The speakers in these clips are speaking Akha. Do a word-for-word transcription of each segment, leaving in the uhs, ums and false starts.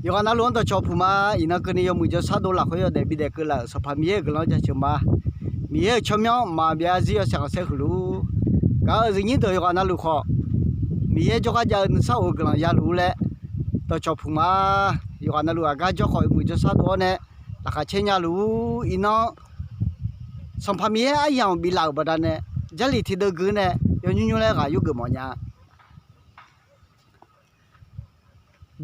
Yawqghaq navluf-anr dawqcawq puq ma. Iqnan keuvni yawmuiq jawrshar dov lafkhoer yawdaef bidaef keuv laf-euq Sanqpaq Miqyaer-euq guiqlanq-anr jaceuq ma. Miqyaer-euq tsawrmyanr maqbyav zarzir yawshaef khanqsaer huiq luf-ur. Gaq-euq aqyuif nyir deuq yawqghaq navluf khawf, Miqyaer jawrgar jav-eu nuisar of-eu guiqlanq ya luf-ur laer dawqcawq puq ma. Yawqghaq navluf aqgar jawr khawf, yawmuiq jawrshar dov-awr nae laqkhaq caer nya luf-ur. Iqnan Sanqpaq Miqyaer aryamq biflaf-euq baqdanae, Jarlif tiqdeuv gui nae yawnymr nymr laer ghaq yurgeuf mawf nya.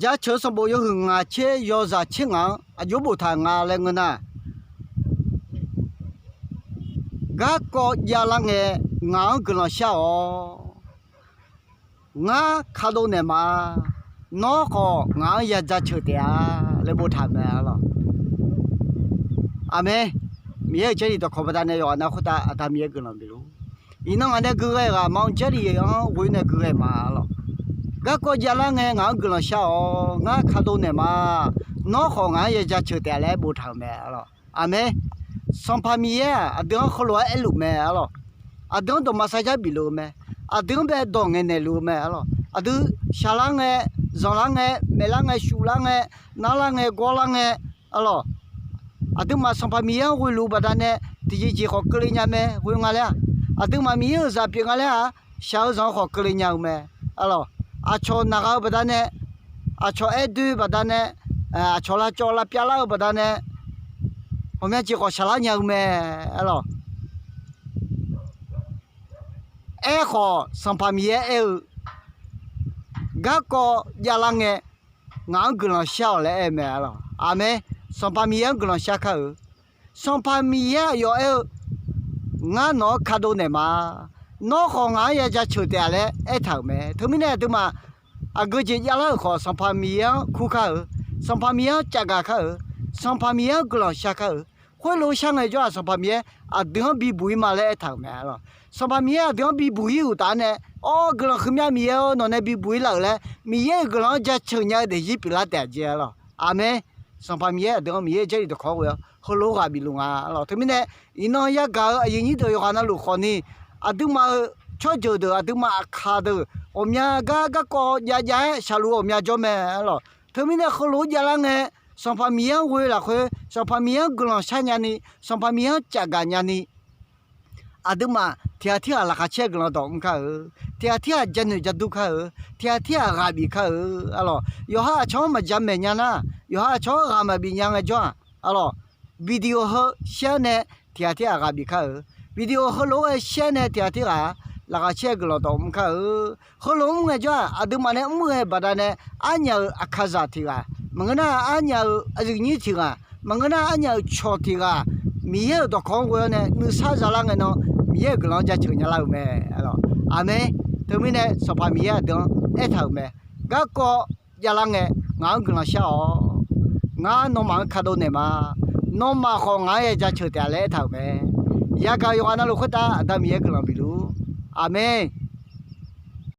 Jaceuq-eu sanqbof yawhuiq ngaq tser yawzaq tser ngaq-anr aqjox boftaq nga laer ngeur nar, garkawv javlar ngae ngaq-anr guiqlanq shar-awq. Ngar kadov naeq ma. Nawr khawf ngaq-anr ya jaceuq taef-a laer boftaq-euq mae arlawq. Aqmeq. Miqyaer-euq Jarlif dawqkawq baqdanae yawqghaq nav khoertav Aqda Miqyaer guiqlanq bifluf-ur. Iqnan ngaq nae gui ghae-eu ghaq ma-anr Jarlif-anr ghoe nae gui ghae ma arlawq. Garkawv javlar ngae ngaq-anr guiqlanq shar-awq. Ngar kadov naeq ma. Nawr khawf ngaq-anr ya jaceuq taef laer boftaq-euq mae arlawq. Aqmeq. Sanqpaq Miqyaer-aq aqdui-anr heulof-aer aerluf mae arlawq. Aqdui-anr dawqma sarjar bifluf-eu mae. Aqdui-anr bae dawq ngaeqnaeq luf-eu mae arlawq. Aqdui shaqlar ngae, zanqlar ngae, maeflar ngae, shuflar ngae, narlar ngae, gawrlar ngae arlawq. Aqduimaf Sanqpaq Miqyaer-anr ghoe luf-eu baqdanae tiqjeq jeq khawf keuvle nya mae ghoe nga laer-aq. Aqduimaf Miqyaer-euq zaq pyeuf nga laer-aq, shaq-eu zanq-eu khawf keuvle nya-eu mae arlawq. Aqcawq naq gha-eu baqdanae, aqcawq aer doe baqdanae, aqcawq lavcawv lavpyav lar-eu baqdanae, ghawqmya jeq khawf shaqlar nya-eu mae arlawq. Aerkhawf Sanqpaq Miqyaer aer-eu, garkawv javlar ngae ngaq-anr guiqlanq shar-awq laer aer-eu mae arlawq. Aqmeq. Sanqpaq Miqyaer-anr guiqlanq shar kar-euq. Sanqpaq Miqyaer aqyawf aer-eu, ngar nawq-anr kadov naeq ma. Nawr khawf ngaq-anr ya jaceuq taef-a laer aertaq-euq mae. Teumirnae aqduimaf aqgeu jeq javlar-euq khawf Sanqpaq Miqyaer-anr kur kar-euq. Sanqpaq Miqyaer-anr cavgaq kar-euq. Sanqpaq Miqyaer-anr guiqlanq shar kar-euq. Khoerlof-aer shar ngae jawr-aq Sanqpaq Miqyaer aqdui-anr bibuq-ir ma laer aertaq-euq mae arlawq. Sanqpaq Miqyaer aqdui-anr bibuq-ir uqtaf-anr nae, awr guiqlanq huiqmya Miqyaer-awr nawq nae bibuq-ir laf-euq laer Miqyaer-euq guiqlanq-anr jaceuq nya-eu daefzir pyeuflar taef-a jeq arlawq. Aqmeq. Sanqpaq Miqyaer aqdui-anr Miqyaer-euq Jarlif dawqkawq-anr ghoe-awr heulof-aer ghaq bifluf nga arlawq. Teumirnae iqnan yagaq-eu aqyuif nyir deuq yawqghaq navluf khawfni, aqduimaf-euq tsawrjeuq deuq, aqduimaf aqkaq deuq, ghawqmya gar garkawv javjav-aer shaqluf ghawqmya jawr mae arlawq. Teumirnae heulof-aer javlar ngae, Sanqpaq Miqyaer-anr ghoe lafkhoer Sanqpaq Miqyaer-anr guiqlanq shar nyani, Sanqpaq Miqyaer-anr cavgaq nyani, aqduimaf tiqghaq tirghaq laqkhaq caer-eu guiqlanq dawq mr kar-euq, tiqghaq tirghaq janoeq jadur kar-euq, tiqghaq tirghaq ghaq bif kar-euq arlawq. Yawqha aqcawq-anr maqja maeq nya nar, yawqha aqcawq-anr ghaq maqbif nya ngae jawr-aq arlawq, video heu share nae tiqghaq tirghaq ghaq bif kar-euq, video heulof-aer share nae tiqghaq tirghaq laqkhaq caer-eu guiqlanq dawq mr kar-euq. Heulof mr ngae jawr-aq aqduimaf nae mr ghae baqdanae arnyaf-euq aqkaqzaq tiq ghaq, maqngeur nar arnyaf-euq aqyuif nyir tiq ghaq, maqngeur nar arnyaf-euq cawq tiq ghaq, Miqyaer-euq dawqkawq-anr ghoe-awr nae nuisar zalar ngae nan Miqyaer-euq guiqlanq-anr jaceuq nya lar-eu mae arlawq. Aqmeq. Teumirnae Sanqpaq Miqyaer aqdui-anr aertaq-euq mae. Garkawv javlar ngae ngaq-anr guiqlanq shar-awq. Ngar nawmaf-anr kadov naeq ma. Nawmaf khawf ngaq-anr ya jaceuq taef-a laer aertaq-euq mae. Yagaq yawqghaq navluf khoertav Aqda Miqyaer guiqlanq bifluf-ur. Aqmeq.